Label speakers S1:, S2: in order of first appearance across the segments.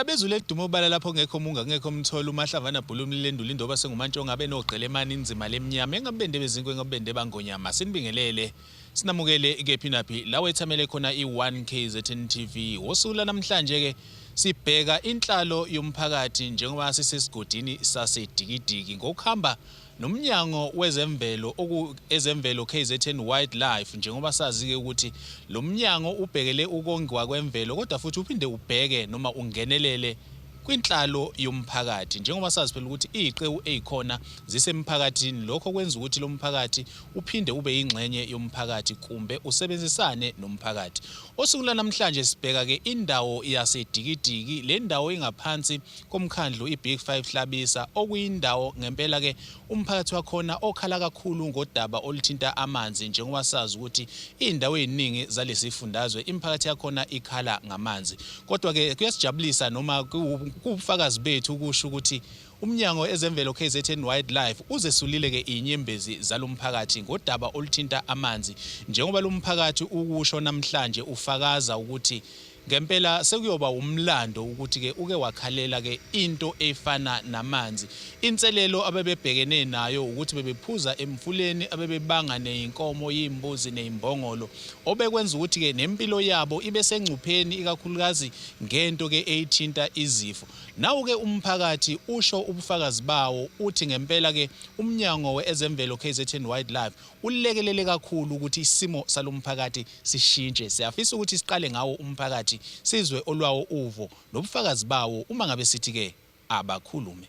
S1: Ndabezulu eliduma obala lapho kungekho munga kungekho mtholo umahlavana bhula umlilendula indoba sengumantshonga abe nogqelemani inzima lemnyama engabende bezinkwe engabende bangonyama sinibingelele sinamukele kephi naphi la wethamele khona i-1 KZN TV wosuku lanamhlanje ke sibheka inhlalo yomphakathi njengoba sisesigodini saseDikidiki ngokuhamba nomnyango wezemvelo oku ezemvelo KZN Wildlife njengoba sazi-ke ukuthi lo mnyango ubhekele ukongiwa kwemvelo kodwa futhi uphinde ubheke noma ungenelele kwinhlalo yomphakathi njengoba sazi phela ukuthi iziqewu ezikhona zisemphakathini lokho kwenza ukuthi lo mphakathi uphinde ube yingxenye yomphakathi kumbe usebenzisane nomphakathi osuku lanamhlanje sibheka ke indawo yaseDikidiki le ndawo ingaphansi komkhandlu iBig Five Hlabisa okuyindawo ngempela ke umphakathi wakhona okhala kakhulu ngodaba oluthinta amanzi njengoba sazi ukuthi izindawo eziningi zalesifundazwe imiphakathi yakhona ikhala ngamanzi kodwa ke kuyasijabulisa noma kuwubufakazi bethu ukusho ukuthi umnyango ezemvelo KZN Wildlife uzesulile ke inyembezi zalomphakathi ngodaba oluthinta amanzi njengoba lomphakathi ukusho namhlanje ufakaza ukuthi ngempela sekuyoba umlando ukuthi ke uke wakhalela ke into efana namanzi inselelo abebebhekene nayo ukuthi bebephuza emfuleni abebebanga nezinkomo yimbuzi nezimbongolo obekwenza ukuthi ke nempilo yabo ibe sengcupheni ikakhulukazi ngento ke eyithinta izifo nawo ke umphakathi usho ubufakazi bawo uthi ngempela ke umnyango wezemvelo KZN Wildlife ulekelele kakhulu ukuthi isimo salomphakathi sishintshe siyafisa ukuthi siqale ngawo umphakathi sizwe olwawo uvo nobufakazi bawo uma ngabe sithi ke abakhulume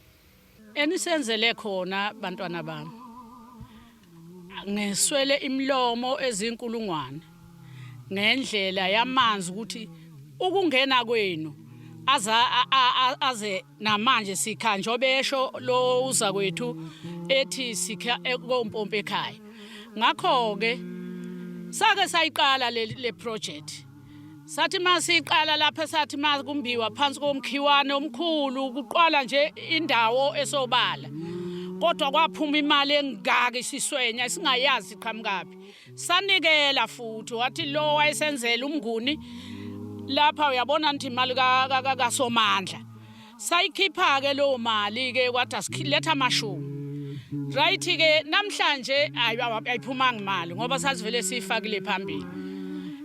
S2: enisenzele khona bantwana bami ngeswele imilomo ezinkulungwane ngendlela yamanzi ukuthi ukungena kwenu aza aze namanje sikha njengoba lo uza kwethu ethi sikha kompompi ekhaya ngakho ke sake sayiqala le project sathi masiqala lapha sathi makumbiwa phansi komkhiwane omkhulu kuqala nje indawo esobala kodwa kwaphuma imali engaka isiswenya singayazi iqhamukaphi sanikela futhi wathi lo wayesenzela umnguni lapha uyabona nthi imali kaSomandla sayikhipha ke leyo mali ke kwathi asiletha amashumi right ke namhlanje ayiphumanga imali ngoba sasivele siyifakile phambili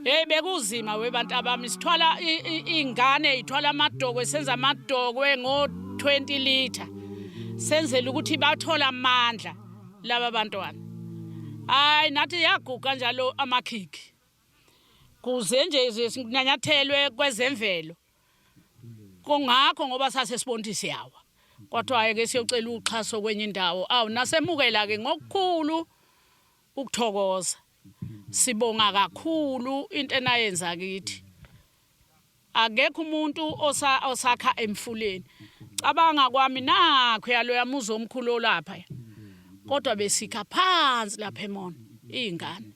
S2: hey bekuzima webantu abami sithwala ingane ithwala amadokwe senza amadokwe ngo 20 liter senzela ukuthi bathola amandla laba bantwana hayi nathi yaguga njalo amakhikhi kuze nje sinyanyathelwe kwezemvelo kungakho ngoba sase sibona ukuthi siyawa kwathiwa ke siyocela uxhaso kwenye indawo awu nasemukela ke ngokukhulu ukuthokoza sibonga kakhulu into enayenza kithi akekho umuntu osakha emfuleni cabanga kwami nakho yaloya muzi omkhulu olapha kodwa besikha phansi lapha emona izingane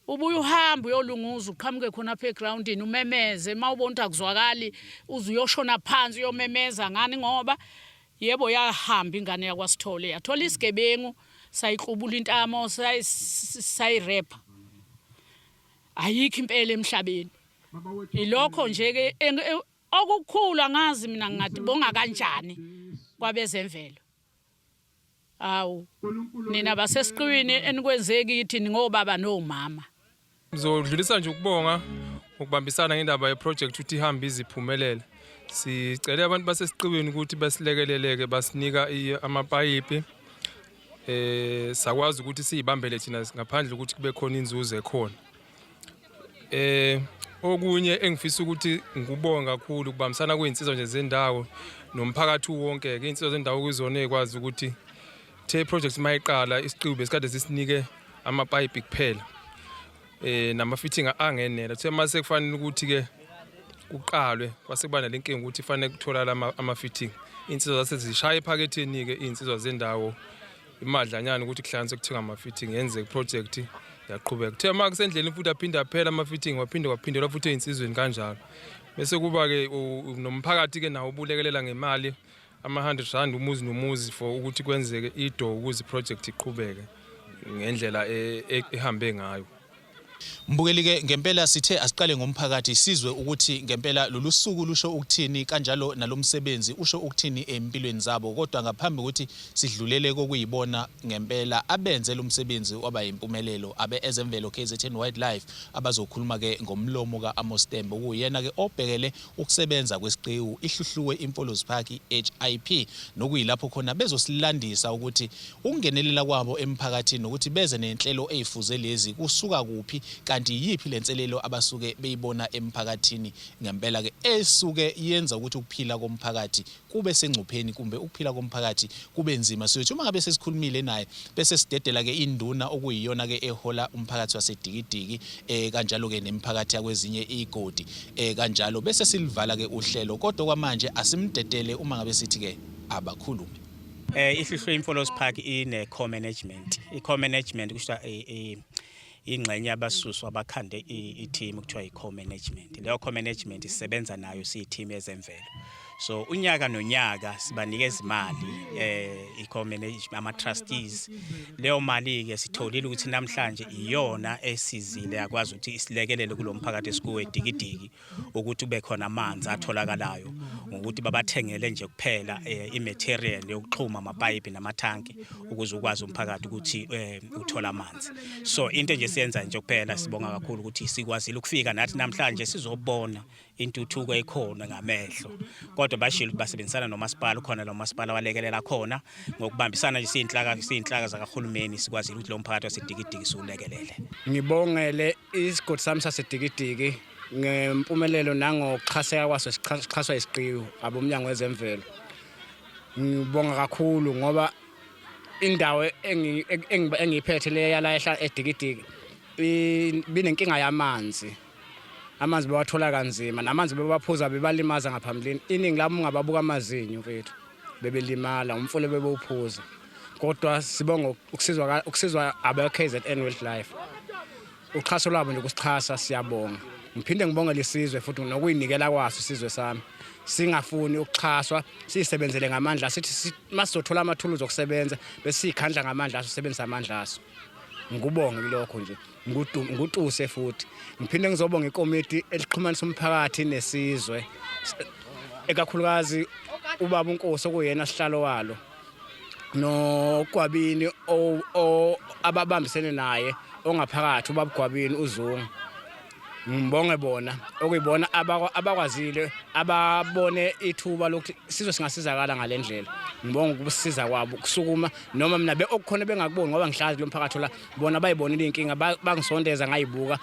S2: ubuye uhambe uyolunguza uqhamuke khona apha egroundini umemeze uma ubona ukuthi akuzwakali uze uyoshona phansi uyomemeza ngani ngoba yebo yahamba ingane yakwaSithole yathola isigebengu sayiklubula intamo sayirepha ayikho impela emhlabeni ilokho nje ke okukhulu angazi mina ngingathi bonga kanjani kwabezemvelo awu nina basesiqiwini enikwenze kithi ningobaba nomama
S3: Ngizodlulisa nje ukubonga ukubambisana ngendaba yeproject ukuthi ihambe iziphumelele. Sicele abantu basesiqiwini ukuthi basilekeleleke basinika amapayipi sakwazi ukuthi siyibambele thina ngaphandle ukuthi kube khona inzuzo ekhona. Okunye engifisa ukuthi ngikubonga kakhulu ukubambisana kwezinsizwa nje zendawo nomphakathi wonke ke insizwa zendawo kuzona ezikwazi ukuthi the project mayiqala isiqiwu besikade sisinike amapayipi kuphela nama fitting angenela kuthe mase kufanele ukuthi ke kuqalwe kwase kuba nalenkinga ukuthi fanele kutholakala ama fitting insizwa zase zishaya ephaketheni ke insizwa zendawo imadlanyana ukuthi kuhlanganiswe kuthenga ama fitting yenze project yaqhubeka kuthe uma kusendleleni futhi aphinde aphela ama fitting waphinde waphindelwa futhi ezinsizweni kanjalo bese kuba ke nomphakathi ke nawo ubulekelela ngemali ama-100 rand umuzi nomuzi for ukuthi kwenzeke ido ukuze iproject iqhubeke ngendlela ehambe ngayo.
S1: Mbukeli ke ngempela sithe asiqale ngomphakathi sizwe ukuthi ngempela lolu suku lusho ukuthini kanjalo nalomsebenzi usho ukuthini empilweni zabo kodwa ngaphambi kokuthi sidlulele kokuyibona ngempela abenze lo msebenzi waba yimpumelelo abe ezemvelo KZN Wildlife abazokhuluma ke ngomlomo ka-Amos Tembe okuyena ke obhekele ukusebenza kwesiqiwu iHluhluwe Imfolozi Park i-HIP nokuyilapho khona bezosilandisa ukuthi ukungenelela kwabo emphakathini nokuthi beze nenhlelo ezifuze lezi kusuka kuphi kanti yiphi lenselelo abasuke beyibona emphakathini ngempela ke esuke yenza ukuthi ukuphila komphakathi kube sengcupheni kumbe ukuphila komphakathi kube nzima. Siyothi uma ngabe sesikhulumile naye bese sidedela ke induna okuyiyona ke ehola umphakathi waseDikidiki kanjalo ke nemiphakathi yakwezinye igodi kanjalo bese silivala ke uhlelo kodwa kwamanje asimdedele uma ngabe sithi ke abakhulume.
S4: IHluhluwe Imfolozi Park ine co-management. I-co-management kusho ingxenye yabasuswa abakhande i-team kuthiwa i-co-management. Leyo co-management isebenza nayo siyi-team yezemvelo. So unyaka nonyaka sibanikeza imali i-co-management ama-trustees. Leyo mali ke sitholile ukuthi namhlanje iyona esizile yakwazi ukuthi isilekelele kulomphakathi esikuwe eDikidiki ukuthi kube khona amanzi atholakalayo ngokuthi babathengele nje kuphela i-material yokuxhuma amapayipi namathanki ukuze ukwazi umphakathi ukuthi uthola amanzi. So into nje siyenza nje kuphela, sibonga kakhulu ukuthi sikwazile ukufika nathi namhlanje sizobona intuthuko ekhona ngamehlo. Kodwa bashilo ukuthi basebenzisana nomasipala, ukhona lo masipala walekelela khona ngokubambisana nje siyinhlaka zakahulumeni sikwazile ukuthi lo mphakathi waseDikidiki siwulekelele.
S5: Ngibongele isigodi sami saseDikidiki ngempumelelo nangokuxhaseka kwaso sixhaswa isiqiwu abomnyango wezemvelo. Ngibonga kakhulu ngoba indawo engiyiphethe le yala ehla eDikidiki binenkinga yamanzi. Amanzi bewathola kanzima namanzi bebaphuza bebalimaza ngaphambilini. Iningi labo ungababuka amazinyo mfethu bebelimala umfula bebewuphuza. Kodwa sibonga ukusizwa abe KZN Wildlife. Uxhaso lwabo nje kusixhasa siyabonga. Ngiphinde ngibongele isizwe futhi nokuyinikela kwaso isizwe sami. Singafuni ukuxhaswa, sisebenzele ngamandla sithi masizothola amathuluzi okusebenza bese sikhandla ngamandla aso sisebenzisa amandla aso. Ngikubonge kulokho nje, ngutuse futhi. Ngiphinde ngizobonga ikomiti elixhumanisa umphakathi nesizwe. Ekakhulukazi ubaba uNkosi okuyena sihlalo walo. NoGwabini ababambisene naye ongaphakathi ubaba Gwabini uZungu. Ngibonge bona okuyibona abakwazile ababone ithuba lokuthi sizwe singasizakala ngalendlela. Ngibonga ukusiza kwabo kusukuma noma mina okukhona bengakuboni ngoba ngihlala lo mphakathi la bona bayibonile inkinga bangisondeza ngayibuka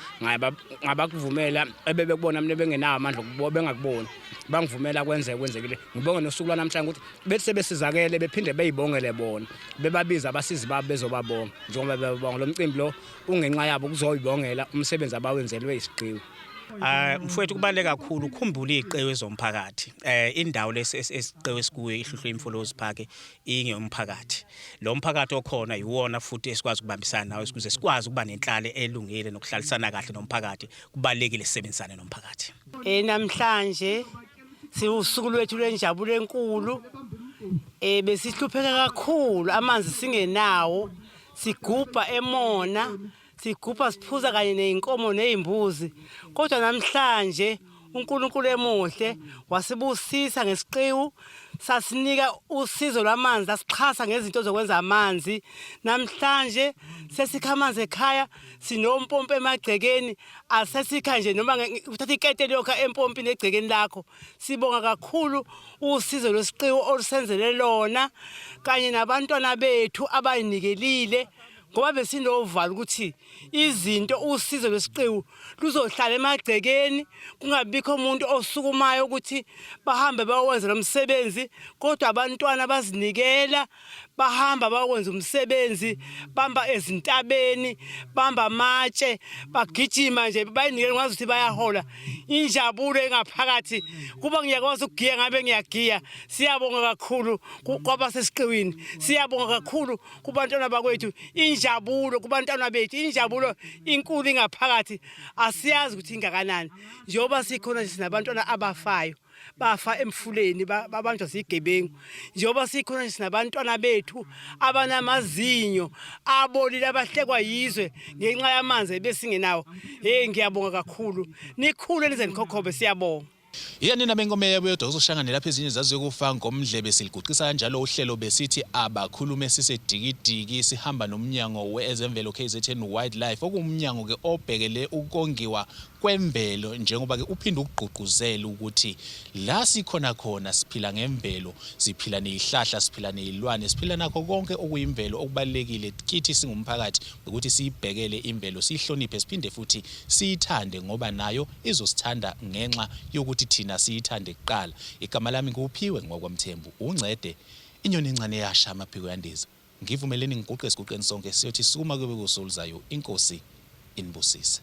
S5: ngabakuvumela ebebekubona mina bengenawo amandla okubo bengakuboni bangivumela kwenzeke kwenzekile. Ngibonge nosuku lwanamhlanje ukuthi bethi sebesizakele bephinde beyibongele bona bebabiza abasizi babo bezobabonga njengoba bebabonga. Lo mcimbi lo ungenxa yabo kuzoyibongela umsebenzi abawenzelwe isiqiwu.
S4: Mfowethu kubaluleke kakhulu ukukhumbula iziqiwu ezomphakathi. Indawo lesi esiqiwu esikuyo iHluhluwe Imfolozi Park ingeyomphakathi. Lo mphakathi okhona yiwona futhi esikwazi ukubambisana nawo ukuze sikwazi ukuba nenhlalo elungile nokuhlalisana kahle nomphakathi. Kubalulekile sisebenzisane nomphakathi.
S6: Namhlanje siwusuku lwethu lwenjabulo enkulu. Besihlupheka kakhulu amanzi singenawo, sigubha emona, sigubha siphuza kanye nezinkomo nezimbuzi. Kodwa namhlanje uNkulunkulu emuhle wasibusisa ngesiqiwu, sasinika usizo lwamanzi, asixhasa ngezinto zokwenza amanzi. Namhlanje sesikha amanzi ekhaya, sinompompi emagcekeni, asesikha nje noma uthatha iketeli yokha empompini egcekeni lakho. Sibonga kakhulu usizo lwesiqiwu olusenzele lona kanye nabantwana bethu abayinikelile, ngoba besinovalo ukuthi izinto usizo lwesiqiwu luzohlala emagcekeni kungabikho umuntu osukumayo ukuthi bahambe bayowenza lo msebenzi. Kodwa abantwana bazinikela bahamba bayokwenza umsebenzi, bamba ezintabeni, bamba amatshe, bagijima nje bayinikela ngazi ukuthi bayahola. Injabulo engaphakathi kuba ngiyakwazi ukugiya ngabe ngiyagiya. Siyabonga kakhulu kwabasesiqiwini, siyabonga kakhulu kubantwana bakwethu, injabulo kubantwana bethu, injabulo inkulu ingaphakathi asiyazi ukuthi ingakanani. Njengoba sikhona nje sinabantwana abafayo. bafa emfuleni babanjwa zigebengu. Njengoba sikhona nje sinabantwana bethu abanamazinyo abolile abahlekwa yizwe ngenxa yamanzi ebesingenawo. Hey, ngiyabonga kakhulu, nikhule nize nikhokhobe, siyabonga.
S1: Iya nina benkomo yabo yodwa uzoshangane lapho ezinye zaziyokufa ngomdlebe. Siliguqisa kanjalo uhlelo besithi abakhulume sisedikidiki, sihamba nomnyango wezemvelo KZN Wildlife, okuwumnyango ke obhekele ukongiwa kwemvelo, njengoba ke uphinde ukugqugquzela ukuthi la sikhona khona siphila ngemvelo, siphila nezihlahla, siphila nezilwane, siphila nakho konke okuyimvelo. Okubalulekile kithi singumphakathi ukuthi siyibhekele imvelo, siyihloniphe, siphinde futhi siyithande, ngoba nayo izosithanda ngenxa yokuthi thina siyithande kuqala. Igama lami nguPhiwe ngokwaMthembu, uNcede inyoni encane yasha amaphiko yandiza. Ngivumeleni ngiguqe esiguqeni sonke, siyothi sukuma kube kusoluzayo. Inkosi inibusise.